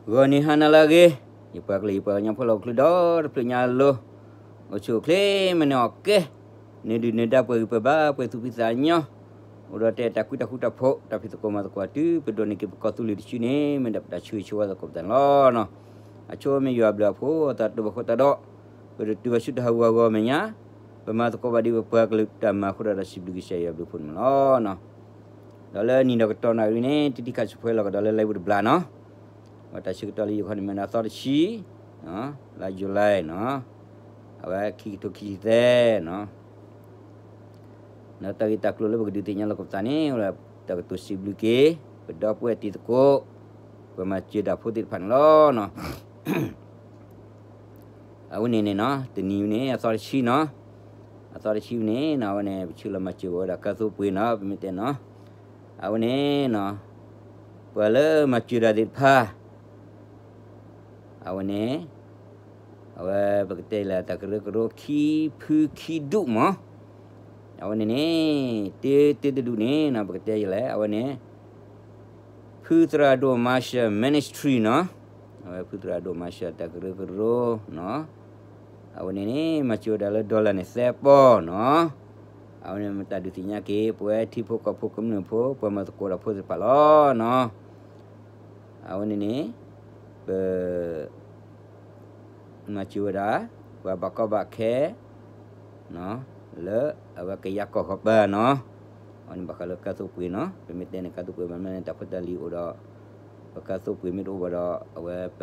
ဂီၤနံၤဟါနၤလၢအဂ့ၤ, ယပှၤကလုာ်ယပှၤကညီဖိလၢဟီၣ်ခိၣ်ချၢဒီတဖျၢၣ်ညါအလိၤ, အိၣ်ဆူၣ်အိၣ်ချ့မ့ၢ်န့ၢ်အီၣ်ကဲ, နဒုၣ်နဒါပှဲၤဂံၢ်ပှဲၤဘါ ပှဲၤသူၣ်ဖှံသးညီ, အိၣ်ဒီးတဲတၢ်ကွံတၢ်ဃူတၢ်ဖိး တၢ်ဖံးသကိးမၤသကိးတုၤ ပဒိးန့ၢ်က့ၤပကီၢ်သူလ့ၤတစုန့ၣ် မ့ၢ်ဒၣ်ပတၢ်ဆၢဂ့ၤဆၢဝါသကိးပသးန့ၣ်လီၤ. အဆိမ့ၢ်ယွၤအဘျုးအဖှိၣ် အသးတဘၣ်ဃိသတးဒီး ပတတုၤဘၣ်ဆူတၢ်ဟးဂူာ်ဟးဂီၤမဲာ်ညါ, ပမၤသကိးဘၣ်ဒ်ပပှၤကလုာ်တၢ်မၤအဃိဒီး ဒီးစံးဘျုးကစၢ်ယွၤအဘျုးအဖှိၣ်န့ၣ်လီၤ. ဒီးလၢနံၤဒီးကတီၢ်နၣ်ရံၣ်န့ၣ် တံၤတံၤခးဆူၣ်ဖဲလီၤကဒီးလၢ live တဘျီနီၤ, ဝဲတၢ်ဆၢကတီၢ်လၢယိၤခီန့ၣ်မ့ၢ်ဒၣ်သီတဆံ, လါ July နီၤ, အဝဲခံကထိခံဆံသၢနီၤ. ဒီးတၢ်ဂ့ၢ်တၢ်ကျိၤလၢပကဒုးသ့ၣ်ညါလီၤကပသးန့ၣ် ဝဲဒၣ်တၢ်ကတိၤစံးဘျုးက့ၤ ပဒီပုၢ်ဝဲၢ်တံၤသကိး ပှၤမၤစၢၤတၢ်ဖိသ့ၣ်တဖၣ်န့ၣ်လီၤ. အဝဲန့ၣ်န့ၣ်နီၤ တနံၤဝဲန့ၣ် အသီတဆံနီၤ, အသီတဆံဝဲန့ၣ်နီၤ အဝဲန့ၣ် ပဆၢလီၤမၤစၢၤဝဲဒၣ်ကါသိပှ့ၤနီၤ ပမ့ၢ်တဲနီၤ, အဝဲန့ၣ်နီၤ ပှၤလၢမၤစၢၤတၢ်သ့ၣ်တဖၣ် အဝဲန့ၣ် အဝဲပကတဲလၢတၢ်ကရၢကရိခံဖုခံဒူၣ်မး, အဝဲန့ၣ်န့ၣ် တ့တ့တဒူၣ်န့ၣ်နီၤ ပကတဲယလဲၣ် အဝဲန့ၣ် ဖုသရၣ်ဒိၣ် Marshall Ministry နီၤ, အဝဲဖုသရၣ်ဒိၣ် Marshall တၢ်ကရၢကရိနီၤ, အဝဲန့ၣ်န့ၣ် မၤစၢၤဝဲဒၣ်လၢ dollar န့ၣ်သၢပီၢ်နီၤ, အဝဲန့ၣ်မ့ၢ်တၢ်ဒုးသ့ၣ်ညါက့ၤ ပဝဲထံဖိကီၢ်ဖိကမျၢၢ်ဖိ ပှၤမၤသကိးတၢ်ဖိသ့ၣ်တဖၣ်လီၤနီၤ. အဝဲန့ၣ်န့ၣ် ပ မၤစၢၤဝဲဒၣ် ပှၤဘၣ်ကီဘၣ်ခဲ လၢအဝဲကယၤကီၢ်ဃီပၤနီၤ, အဝဲန့ၣ်ဘၣ်ဃးလၢကါသိပှ့ၤနီၤ, ပမ့ၢ်တဲန့ၣ် ကါသိပှ့ၤဘၣ်မနုၤန့ၣ် တၢ်ဖိတၢ်လံၤအိၣ်ဒီး ပကါသိပှ့ၤမ့ၢ်တအိၣ်ဘၣ်ဒီး အဝဲပ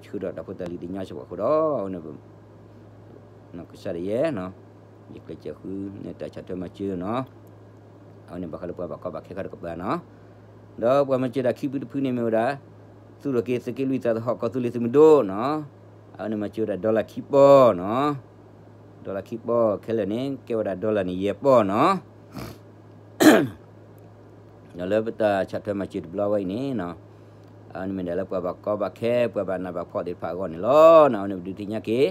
ဆှၢဒီးတၢ်ဖိတၢ်လံၤတညီစ့ၢ်ကီးအဃိဒီး အဝဲန့ၣ် ကစၢ်ဒၣ်ယဲနီၤ, ယကျဲးစၢးဃုန့ၢ်တၢ်ဆီၣ်ထွဲမၤစၢၤနီၤ, အဝဲန့ၣ်ဘၣ်ဃးလၢပှၤဘၣ်ကီဘၣ်ခဲခီတကပၤနီၤ, ဒီးပှၤမၤစၢၤတၢ်ခံဖုတဖုန့ၣ်မ့ၢ်ဝဲဒၣ် သူၣ်ထီၣ်က့ၤသုးက့လွံၢ်သးသဟီၣ်ကီၢ်သူလ့ၤသုးမုၢ်ဒိၣ်နီၤ, အဝဲန့ၣ်မၤစၢၤဝဲဒၣ် dollar ခံပီၢ်နီၤ, dollar ခံပီၢ်ခဲလၢာ်န့ၣ် ကဲဝဲဒၣ် dollar န့ၣ်ယဲၢ်ပီၢ်နီၤ. ဒီးလၢပတၢ်ဆီၣ်ထွဲမၤစၢၤတဘျီဝဲအံၤန့ၣ်နီၤ, အဝဲန့ၣ်မ့ၢ်ဒၣ်လၢပှၤဘၣ်ကီဘၣ်ခဲ ပှၤဘၣ်နးဘၣ်ဖှီၣ်သ့ၣ်တဖၣ်အဂီၢ်န့ၣ်လီၤ. အဝဲန့ၣ်ပဒုးသ့ၣ်ညါက့ၤ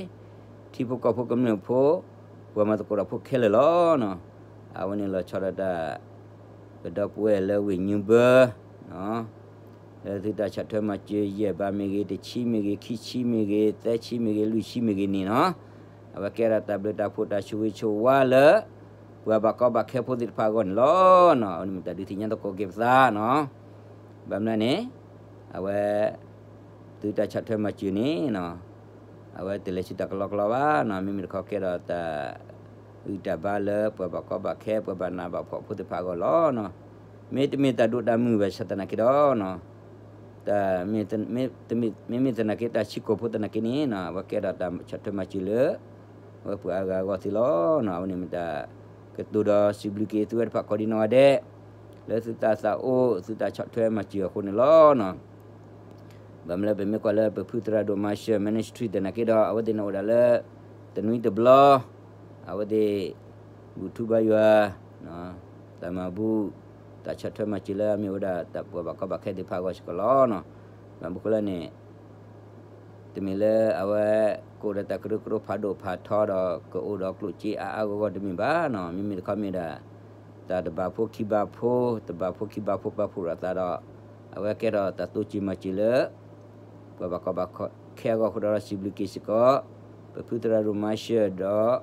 ထံဖိကီၢ်ဖိကမျၢၢ်ဖိ ပှၤမၤသကိးတၢ်ဖိခဲလၢာ်လီၤ. အဝဲန့ၣ်လီၤဆီဒၣ်တၢ် ပဒီပုၢ်ဝဲၢ်လၢဝ့ၢ်ညူဘၢ လၢသုတၢ်ဆီၣ်ထွဲမၤစၢၤယဲၢ်ဘးမ့ၢ်ဂ့ၤ, တဆံမ့ၢ်ဂ့ၤ, ခံဆံမ့ၢ်ဂ့ၤ, သၢဆံမ့ၢ်ဂ့ၤ, လွံၢ်ဆံမ့ၢ်ဂ့ၤန့ၣ်နီၤ, အဝဲကဲဒၣ်တၢ်ဘျုးတၢ်ဖှိၣ်တၢ်ဆိၣ်ဂ့ၤဆိၣ်ဝါလၢ ပှၤဘၣ်ကီဘၣ်ခဲဖိသ့ၣ်တဖၣ်အဂီၢ်န့ၣ်လီၤ. အဝဲန့ၣ်မ့ၢ်တၢ်ဒုးသ့ၣ်ညါသကိးက့ၤပသးနီၤ, ဘၣ်မနုၤန့ၣ် အဝဲ သုတၢ်ဆီၣ်ထွဲမၤစၢၤန့ၣ်နီၤ, အဝဲတလဲၤဆူတၢ်ကလီကလီဘၣ်နီၤ, မ့မ့ၢ်တခီကဲဒီးတၢ်ဂံၢ်တၢ်ဘါလၢပှၤဘၣ်ကီဘၣ်ခဲ ပှၤဘၣ်နးဘၣ်ဖှီၣ်ဖိသ့ၣ်တဖၣ်အဂီၢ်လီၤ. မ့တမ့ၢ်တၢ်ဒိၣ်တၢ်မုၢ်ဘၣ်ဆၣ်သနာ်က့ဒီးနီၤ, တၢ် မ့မ့ၢ်သနာ်က့တၢ်ဆံးကိာ်ဖိသနာ်က့န့ၣ်နီၤ, အဝဲကဲဒီးတၢ်ဆီၣ်ထွဲမၤစၢၤလၢ အဝဲပှၤအါဂၤအဂီၢ်သ့လီၤ. အဝဲန့ၣ်မ့ၢ်တၢ်ကတိၤဒီးစံးဘျုးက့ၤသုဝဲတဖၣ်ကိးဒံနီၢ်ဂၤဒဲး လၢသုတၢ်သးအိၣ် သုတၢ်ဆီၣ်ထွဲမၤစၢၤအဃိန့ၣ်လီၤ. ဘၣ်မနုၤလၢပမ့ၢ်ကွၢ်လၢပဖုသရၣ်ဒိၣ် Marshall Ministry သနာ်က့ဒီး အဝဲသ့ၣ်န့ၣ်အိၣ်ဒၣ်လၢ တနွံတဘျီ အဝဲသ့ၣ် ဘူၣ်ထူဘါယွၤ တၢ်မၤဘူၣ် တၢ်ဆီၣ်ထွဲမၤစၢၤလၢအမ့ၢ်ဝဲဒၣ်တၢ်ပှၤဘၣ်ကီဘၣ်ခဲသ့ၣ်တဖၣ်အဂီၢ်စ့ၢ်ကီးလီၤ. ဘၣ်မနုၤဃိလဲၣ်န့ၣ် တမ့ၢ်လၢအဝဲ ကအိၣ်ဒီးတၢ်ကရၢကရိဖးဒိၣ်ဖးထီဒီး ကအိၣ်ဒီးကျိၣ်စ့အါအါဂီၢ်ဂီၢ်တမ့ၢ်ဘၣ်နီၤ, မ့မ့ၢ်တခီမ့ၢ်ဒၣ် တၢ်တဘၣ်ဖိခံဘၣ်ဖိ တဘၣ်ဖိခံဘၣ်ဖိပာ်ဖှိၣ်ဒီးသးဒီး အဝဲကဲထီၣ်တၢ်တိစၢၤမၤစၢၤလၢ ပှၤဘၣ်ကီဘၣ်ခဲအဂီၢ်အဃိဒီးစံးဘျုးက့ၤစ့ၢ်ကီး ပဖုသရၣ်ဒိၣ် Marshall ဒီး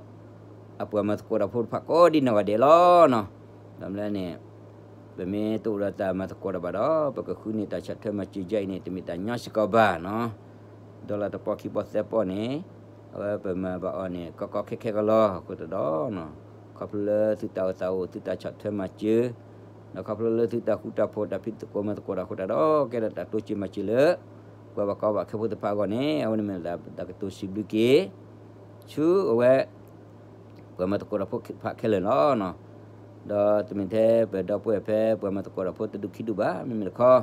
အပှၤမၤသကိးတၢ်ဖိတဖၣ်ကိးဒံနီၢ်ဂၤဒဲးလီၤ. ဘၣ်မနုၤလဲၣ်န့ၣ် ပမ့ၢ်တအိၣ်ဒီးတၢ်မၤသကိးတၢ်ဘၣ်ဒီး ပကဃုန့ၢ်တၢ်ဆီၣ်ထွဲမၤစၢၤယါအံၤန့ၣ် တမ့ၢ်တၢ်ညီစ့ၢ်ကီးဘၣ်နီၤ. ဒီးလၢတပီၢ်ခံပီၢ်သၢပီၢ်န့ၣ် အဝဲပမၤဘၣ်အီၤန့ၣ် ကီကီခဲခဲကလီၤအဃိသတးဒီး ခီဖျိလၢသုတၢ်အိၣ်သးအိၣ် သုတၢ်ဆီၣ်ထွဲမၤစၢၤ ဒီးခီဖျိလၢသုတၢ်ဃူတၢ်ဖိး တၢ်ဖံးသကိးမၤသကိးတၢ်အဃိသတးဒီး ကဲထီၣ်တၢ်တိစၢၤမၤစၢၤလၢ ပှၤဘၣ်ကီဘၣ်ခဲဖိသ့ၣ်တဖၣ်အဂီၢ်န့ၣ် အဝဲန့ၣ်မ့ၢ်ဒၣ်တၢ်ကတိၤစံးဘျုးက့ၤ ဆူအဝဲ ပှၤမၤသကိးတၢ်ဖိဖးခဲလၢာ်လီၤ. ဒီးတမ့ၢ်ထဲပဒီပုၢ်ဝဲၢ်ဖဲပှၤမၤသကိးတၢ်ဖိတဒူၣ်ခံဒူၣ်ဘၣ်, မ့မ့ၢ်တခီ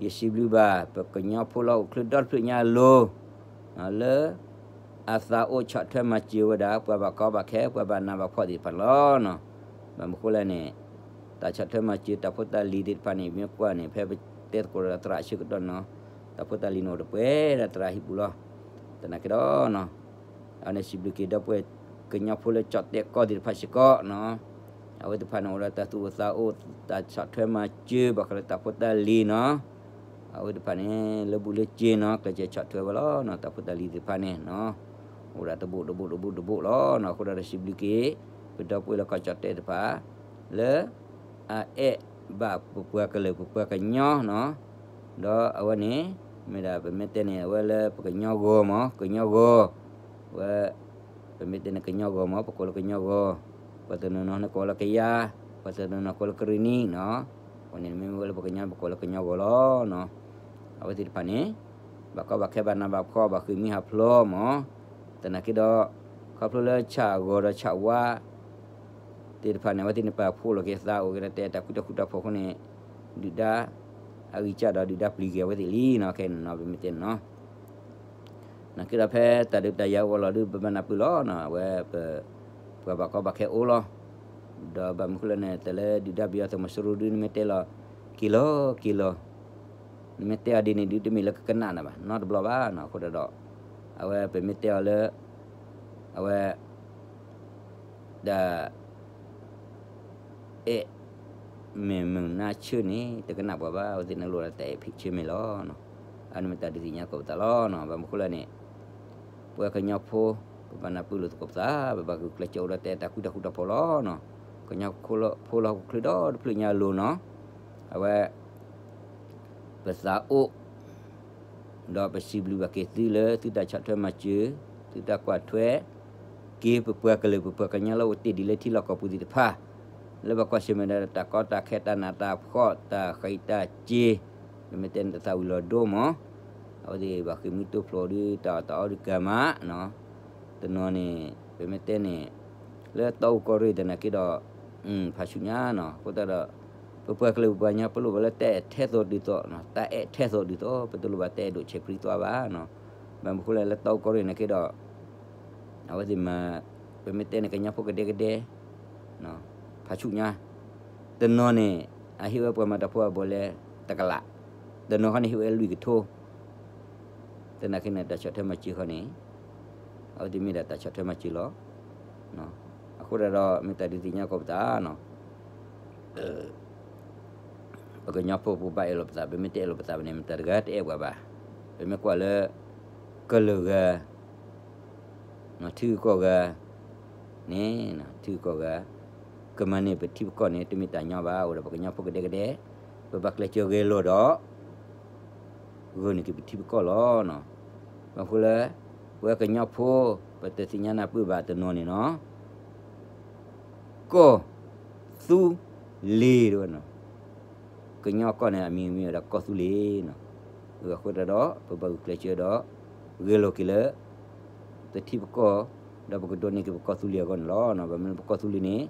ယစံးဘျုးဘၣ် ပကညီဖိလၢဟီၣ်ခိၣ်ချၢဒီတဖျၢၣ်ညါအလိၤ လၢ အသးအိၣ်ဆီၣ်ထွဲမၤစၢၤဝဲဒၣ် ပှၤဘၣ်ကီဘၣ်ခဲ ပှၤဘၣ်နးဘၣ်ဖှီၣ်သ့ၣ်တဖၣ်န့ၣ်လီၤ. ဘၣ်မနုၤဃိလဲၣ်န့ၣ် တၢ်ဆီၣ်ထွဲမၤစၢၤတၢ်ဖိတၢ်လံၤသ့ၣ်တဖၣ်န့ၣ် မ့ၢ်ကွၢ်န့ၣ် ဖဲပတဲသကိးဒီးသရၣ်အဆၢကတီၢ်န့ၣ် တၢ်ဖိတၢ်လံၤန့ၣ်အိၣ်တပှဲၤဒီးသရၣ်ဟံၣ်ပူၤလီၤ. သနာ်က့ဒီး အဝဲန့ၣ်စံးဘျုးက့ၤဒီပုၢ်ဝဲၢ်ကညီဖိလၢကၠီၣ်တဲၣ်ကီၢ်သ့ၣ်တဖၣ်စ့ၢ်ကီးနီၤ, အဝဲသ့ၣ်တဖၣ်န့ၣ်အိၣ်ဒီးတၢ်သူၣ်အိၣ်သးအိၣ် တၢ်ဆီၣ်ထွဲမၤစၢၤ ဘၣ်ဃးလၢတၢ်ဖိတၢ်လံၤနီၤ, အဝဲသ့ၣ်တဖၣ်န့ၣ် လၢဘူၣ်လၢစ့နီၤ ကျဲးစၢးဆီၣ်ထွဲဝဲလီၤနီၤ တၢ်ဖိတၢ်လံၤသ့ၣ်တဖၣ်န့ၣ်နီၤ အိၣ်ဒၣ်တဘိးတဘိးတဘိးတဘိးလီၤနီၤ အဃိဒီးစံးဘျုးက့ၤ ပဒီပုၢ်ဝဲၢ်လၢကီၢ်ကၠီၣ်တဲၣ်တဖၣ် လၢ အအဲၣ်ဘၣ်ပပှၤကလုာ်ပပှၤကညီနီၤ ဒီးအဝဲန့ၣ် မ့ၢ်ဒၣ်ပမ့ၢ်တဲန့ၣ် အဝဲလၢပကညီဂီၤမး ကညီဂီၤ ဝဲ ပမ့ၢ်တဲန့ၣ်ကညီဂီၤမး ပကိးလၢကညီဂီၤ ပှၤတနီၤနီၤန့ၣ်ကိးလၢကယၤ ပှၤတနီၤနီၤကိးလၢကရ့ၣ်နံၤနီၤ အဃိန့ၣ်မ့ၢ်ဝဲလၢပကညီန့ၣ် ပကိးလၢကညီဂီၤလီၤနီၤ အဝဲသ့ၣ်တဖၣ်န့ၣ် ဘၣ်ကီဘၣ်ခဲဘၣ်နးဘၣ်ဖှီၣ်ဘၣ်ဃ့ၢ်မှံဟးဖျိးမး သနာ်က့ဒီး ခီဖျိလၢဆၣ်ဂီၤဒီးဆၣ်ဝါ သ့ၣ်တဖၣ်န့ၣ် အဝဲသ့ၣ်န့ၣ်ပာ်ဖှိၣ်လီၤက့ၤသးအိၣ်က့ၤဒီးတဲတၢ်ဃူတၢ်ဖိးအဃိန့ၣ် ဒုၣ်ဒါ အဂံၢ်စၢ်ဒီးဒုၣ်ဒါပျံၤက့ၤအဝဲသ့ၣ်လံနီၤ ခဲအံၤနီၤ ပမ့ၢ်တဲန့ၣ်နီၤ နာ်က့ဒီးဖဲတၢ်ဒုးတၢ်ယၤအိၣ်လီၤဒုး ပဘၣ်နၢ်ပၢၢ်လီၤနီၤ အဝဲပ ပှၤဘၣ်ကီဘၣ်ခဲအိၣ်လီၤ ဒီးဘၣ်မနုၤဃိလဲၣ်န့ၣ် တၢ်လၢဒုၣ်ဒါပယီၤသုးမီၤစိရိၤဒုး နမ့ၢ်တဲလီၤ က့ၤလီၤက့ၤလီၤ နမ့ၢ်တဲအီၤဒ်န့ၣ်ဒုး တမ့ၢ်လၢကကနၣ်နၤဘၣ် နီတဘျီဘၣ်နီၤ အဃိဒီး အဝဲပမ့ၢ်တဲအီၤလၢ အဝဲ တၢ် အဲၣ် မ့ၢ်မုာ်နါဆၢန့ၣ် တကနၣ်ပှၤဘၣ် အဝဲသ့ၣ်န့ၣ်လိၣ်ဒီးတၢ်အဲၣ်ဖံးဆၢမ့ၢ်လီၤနီၤ အန့ၣ်မ့ၢ်တၢ်ဒုးသ့ၣ်ညါကိးပသးလီၤနီၤ ဘၣ်မနုၤဃိလဲၣ်န့ၣ် ပဝဲကညီဖိ ပဘၣ်နၢ်ပၢၢ်လိာ်သကိးပသး ပဘၣ်ဂုာ်ကျဲးစၢးအိၣ်ဒီးတဲတၢ်ဃူတၢ်ဖိးလီၤနီၤ ကညီဖိလၢဟီၣ်ခိၣ်ချၢဒီတဖျၢၣ်ညါအလိၤနီၤ အဝဲ ပသးအိၣ် ဒီးပစံးဘျုးဘၣ်က့ၤသုလၢသုတၢ်ဆီၣ်ထွဲမၤစၢၤ သုတၢ်ကွၢ်ထွဲ က့ၤပပှၤကလုာ်ပပှၤကညီလၢအိၣ်တ့ၢ်ဒံးလၢထံလီၢ်ကီၢ်ပူၤသ့ၣ်တဖၣ် လၢဘၣ်ကွၢ်ဆၢၣ်မဲာ်ဒီးတၢ်ကီတၢ်ခဲတၢ်နးတၢ်ဖှီၣ်တၢ်ဃံးတၢ်စ့ၤ ပမ့ၢ်တဲန့ၣ်တၢ်သၣ်ဝံၤလီၤဒိမး အဝဲသ့ၣ်ဘၣ်ဃ့ၢ်မှံတိဖျိးဒုးတၢ်အီၣ်တၢ်အီဒုးကမၣ် တနီၤန့ၣ် ပမ့ၢ်တဲန့ၣ် လၢတီအူကီၢ်ရ့ၣ်သနာ်က့ဒီး ဖးဆူညါနီၤ အဃိသတးဒီး ပပှၤကလုာ်ပပှၤကညီပလိၣ်ဘၣ်လၢတၢ်အဲၣ်ထဲသိးဒ်သိး တၢ်အဲၣ်ထဲသိးဒ်သိး ပတလိၣ်ဘၣ်တၢ်အဲၣ်ဒိၣ်ဆဲးဖျံးသွါဘၣ်နီၤ ဘၣ်မနုၤဃိလဲၣ်လၢတီအူကီၢ်ရ့ၣ်သနာ်က့ဒီး အဝဲသ့ၣ်မၤ ပမ့ၢ်တဲန့ၣ်ကညီဖိကဒဲကဒဲ ဖးဆူညါ တနီၤန့ၣ် အဟ့ၣ်ဝဲပှၤမၤတၢ်ဖိအဘီလဲၣ် တကလး တနီၤဃီန့ၣ်ဟ့ၣ်ဝဲလွံၢ်ကထိ သနာ်က့န့ၣ် တၢ်ဆီၣ်ထွဲမၤစၢၤဃီန့ၣ် အဝဲသ့ၣ်မ့ၢ်ဒၣ်တၢ်ဆီၣ်ထွဲမၤစၢၤလီၤ. အဃိသတးဒီး မ့ၢ်တၢ်ဒုးသ့ၣ်ညါကိးပသးနီၤ ပကညီဖိပဘၣ်အဲၣ်လိာ်ပသး ပမ့ၢ်တအဲၣ်လိာ်ပသးန့ၣ် မတၤတဂၤတအဲၣ်ပှၤဘၣ်. ပမ့ၢ်ကွၢ်လၢ ကလုာ်ဂၤ ထံဂုၤကီၢ်ဂၤန့ၣ် ထံဂုၤကီၢ်ဂၤ ကမၤန့ၢ်ပထံပကီၢ်န့ၣ် တမ့ၢ်တၢ်ညီဘၣ် အိၣ်ဒီးပကညီဖိကဒဲကဒဲ ပဘၣ်ကျဲးစၢးဂဲၤလိာ်ဒီး ဂုာ်န့ၢ်က့ၤပထံပကီၢ်လီၤ. ဘၣ်မနုၤဃိလၢ ပဝဲကညီဖိ ပတသ့ၣ်ညါနၢ်ပၢၢ်ဘၣ်တနီၤန့ၣ်နီၤ ကီၢ်သူလ့ၤတဝဲနီၤ ကညီကီၢ်န့ၣ် အမံၤမ့ၢ်ဝဲဒၣ်ကီၢ်သူလ့ၤနီၤ. အဃိသတးဒီး ပဘၣ်ဂုာ်ကျဲးစၢးဒီး ဂဲၤလိာ်က့ၤလၢ ပထံပကီၢ် ဒီးပကဒိးန့ၢ်က့ၤပကီၢ်သူလ့ၤအဂီၢ်န့ၣ်လီၤ. ဘၣ်မနုၤပကီၢ်သူလ့ၤန့ၣ်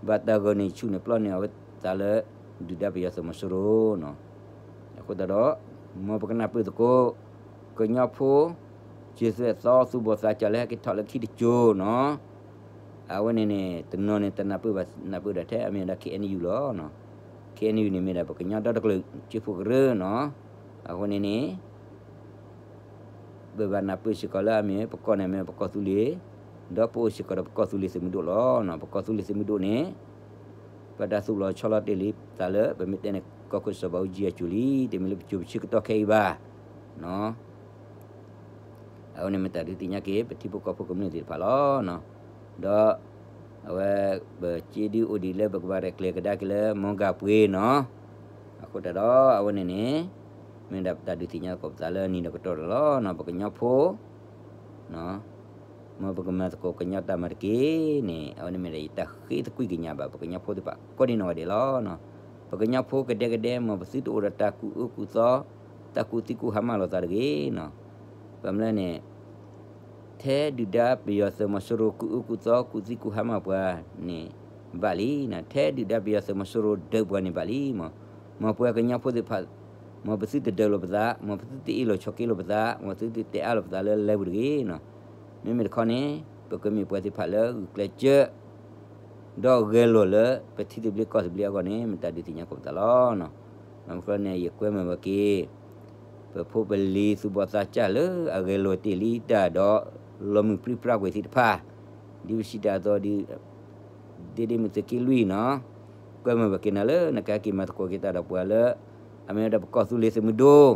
ဘၣ်တၢ်ဂၢၢ်န့ၢ်ဆူၣ်န့ၢ်ပျီန့ၢ်အဝဲသးလၢ ဒုၣ်ဒါပယီၤသုးမီၤစိရိၤနီၤ. အဃိသတးဒီး မ်ပကနၢ်ပၢၢ်သကိး ကညီဖိ စၢၤသွဲၣ်သီသူၣ်ဘီၣ်သးစၢ်လၢဟဲက့ၤထီၣ်လၢခံတစိၤနီၤ အဝဲန့ၣ်န့ၣ် တနီၤန့ၣ် တနၢ်ပၢၢ်ဘၣ် နၢ်ပၢၢ်ဒၣ်ထဲ အမ့ၢ်ဝဲဒၣ် ခ့ၣ်အဲၣ်ယူၣ်လီၤ. ခ့ၣ်အဲၣ်ယူၣ်န့ၣ်မ့ၢ်ဒၣ်ပကညီဒီတကလုာ် ကၠံၣ်ဖိကရၢနီၤ. အဃိန့ၣ်န့ၣ် ပဘၣ်နၢ်ပၢၢ်စ့ၢ်ကီးလၢအမ့ၢ်ပကီၢ်န့ၣ်မ့ၢ်ပကီၢ်သူလ့ၤ, ဒီးပအိၣ်စ့ၢ်ကီးဒီးပကီၢ်သူလ့ၤသုးမုၢ်ဒိၣ်လီၤ. ပကီၢ်သူလ့ၤသုးမုၢ်ဒိၣ်န့ၣ် ပတၢ်သူၣ်လီၤဆီလီၤတ့ၢ်လံသးလၢ ပမ့ၢ်တဲန့ၣ် ကီၢ်ခိၣ်စီၤဘးအူကၠံအစိၤလံ, တမ့ၢ်လၢပစိၤပဆၢကတီၢ်ခဲအံၤဘၣ်. အဝဲန့ၣ်မ့ၢ်တၢ်ဒုးသ့ၣ်ညါက့ၤ ပထံဖိကီၢ်ဖိကမျၢၢ်သ့ၣ်တဖၣ်လီၤ. ဒီး အဝဲ ပစ့ဒုးအိၣ်ဒံးလၢပကဘၣ်ရဲၣ်ကျဲၤကဒါက့ၤလၢမီၢ်ဂၢ်ပှ့ၤနီၤ. အဃိသတးဒီး အဝဲန့ၣ်န့ၣ် မ့ၢ်ဒၣ်ပတၢ်ဒုးသ့ၣ်ညါသကိးပသးလၢနံၤဒီးကတီၢ်ဒီးလီၤ. ပကညီဖိ မ်ပကမၤသကိးကညီတၢ်မၤတက့ၢ်န့ၣ် အဝဲန့ၣ်မ့ၢ်ဒၣ်ယတၢ်ဃ့သကွံာ်ကညးဘၣ် ပကညီဖိသ့ၣ်တဖၣ်ကိးဒံနီၢ်ဂၤဒဲးလီၤ. ပကညီဖိကဒဲကဒဲ မ်ပသုတအိၣ်ဒီးတၢ်ကူၣ်အၢကူၣ်သီ တၢ်ကူၣ်သံကူၣ်ဟါမၢ်လိာ်သးတဂ့ၤနီၤ. ဘၣ်မနုၤလဲၣ်န့ၣ် ထဲဒုၣ်ဒါပယီၤသုးမီၤစိရိၤကူၣ်အၢကူၣ်သီ ကူၣ်သံကူၣ်ဟါမၢ်ပှၤန့ၣ် ဘၣ်လံနီၤ. ထဲဒုၣ်ဒါပယီၤသုးမီၤစိရိၤဒုးပှၤန့ၣ်ဘၣ်လံမး. မ်ပှၤကညီဖိသ့ၣ်တဖၣ် မ်ပသုတဒုးလိာ်ပသး, မ်ပသုတအ့ၣ်လိာ်ဆိးက့လိာ်ပသး, မ်ပသုတတဲအါလိာ်ပသးလၢလၢပူၤတဂ့ၤနီၤ. မ့မ့ၢ်တခီန့ၣ် ပကမ့ၢ်ပှၤသ့ၣ်တဖၣ်လၢဂုာ်ကျဲးစၢး ဒီးဂဲၤလိာ်လၢပထံသဘျ့ကီၢ်သဘျ့အဂီၢ်န့ၣ် မ့ၢ်တၢ်ဒုးသ့ၣ်ညါသကိးပသးလီၤ. ဘၣ်မနုၤဃိန့ၣ် ယကွဲမုာ်ဘၣ်က့ၤ ပဖိပလံၤသူၣ်ဘီၣ်သးစၢ်လၢအဂဲၤလိာ်တ့ၢ်လံတၢ်ဒီး လီၤမုၢ်ပြံပြါကွံာ်သ့ၣ်တဖၣ် ဒ်ပစံးတၢ်အသိး ဒ့ဒ့မုၢ်သုးက့လွံၢ်နီၤ, ကွဲမုာ်ဘၣ်က့ၤနၤလၢနကဟဲက့ၤမၤသကိးက့ၤတၢ်ဒီးပှၤလၢ အမ့ၢ်ဝဲဒၣ်ပကီၢ်သူလ့ၤသုးမုၢ်ဒိၣ်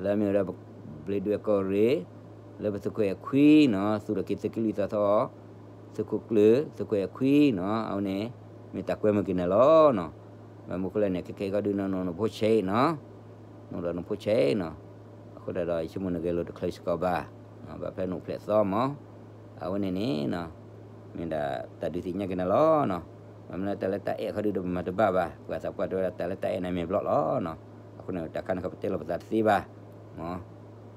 လၢမ့ၢ်ဝဲဒၣ် ဘျ့ဒွဲၣ်ကီၢ်ရ့ၣ် လၢပသုးခိၣ်အဲၣ်ခွံနီၤ သူၣ်ထီၣ်က့ၤသုးက့လွံၢ်သီသီ သုးခိၣ်ကျၢၢ် သုးခိၣ်အဲၣ်ခွံနီၤ အဝဲန့ၣ် မ့ၢ်တၢ်ကွဲမုာ်က့ၤနၤလီၤနီၤ. ဘၣ်မနုၤဃိလဲၣ်န့ၣ် ခဲခဲအံၤခီဒုး နအိၣ်နဖိဆဲးအံၤနီၤ နအိၣ်ဒီးနဖိဆဲးအံၤနီၤ အဃိဒၣ်ဒီး ယဆိကမိၣ်နဂဲၤလိာ်တချုးစ့ၢ်ကီးဘၣ် ဘၣ်ဖဲနအိၣ်ဖျဲၣ်သီမး အဝဲန့ၣ်န့ၣ် မ့ၢ်ဒၣ်တၢ်ဒုးသ့ၣ်ညါက့ၤနၤလီၤနီၤ. ဘၣ်မနုၤလၢတၢ်လၢတၢ်အဲၣ်ခီဒုးဒီး ပမၤတဘၣ်ဘၣ် ပှၤသးပှၢ်တဲဝဲဒၣ်တၢ်လၢတၢ်အဲၣ်န့ၣ်မ့ၢ်ဘျီလီၤနီၤ. အဃိန့ၣ် တၢ်ခါန့ၣ်ခီပတဲလီၤပသးတသ့ဘၣ်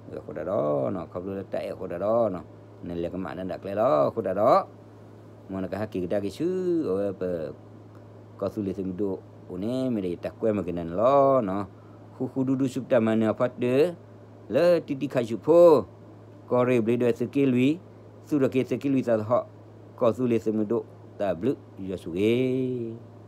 အဃိဒၣ်ဒီး ခီဖျိလၢတၢ်အဲၣ်အဃိဒၣ်ဒီး နလဲၤကမၣ်နဒၣ်ကျဲလီၤ အဃိဒၣ်ဒီး မ်နကဟဲက့ၤကဒါက့ၤဆူ အဝဲပ ကီၢ်သူလ့ၤသုးမုၢ်ဒိၣ်အိၣ်န့ၣ် မ့ၢ်ဒၣ်ယတၢ်ကွဲမုာ်က့ၤနၤန့ၣ်လီၤ. ဃူဃူဒူဒူဆူပတၢ်မၤနၢၤအဖီတၢၢ် လၢတံၤတံၤခးဆူၣ်ဖိ ကီၢ်ရ့ၣ်ဘျ့ဒွဲၣ်သုးက့လွံၢ် သူၣ်ထီၣ်က့ၤသုးက့လွံၢ်သီသီ ကီၢ်သူလ့ၤသုးမုၢ်ဒိၣ် တၢ်ဘျုးယွၤဆိၣ်ဂ့ၤ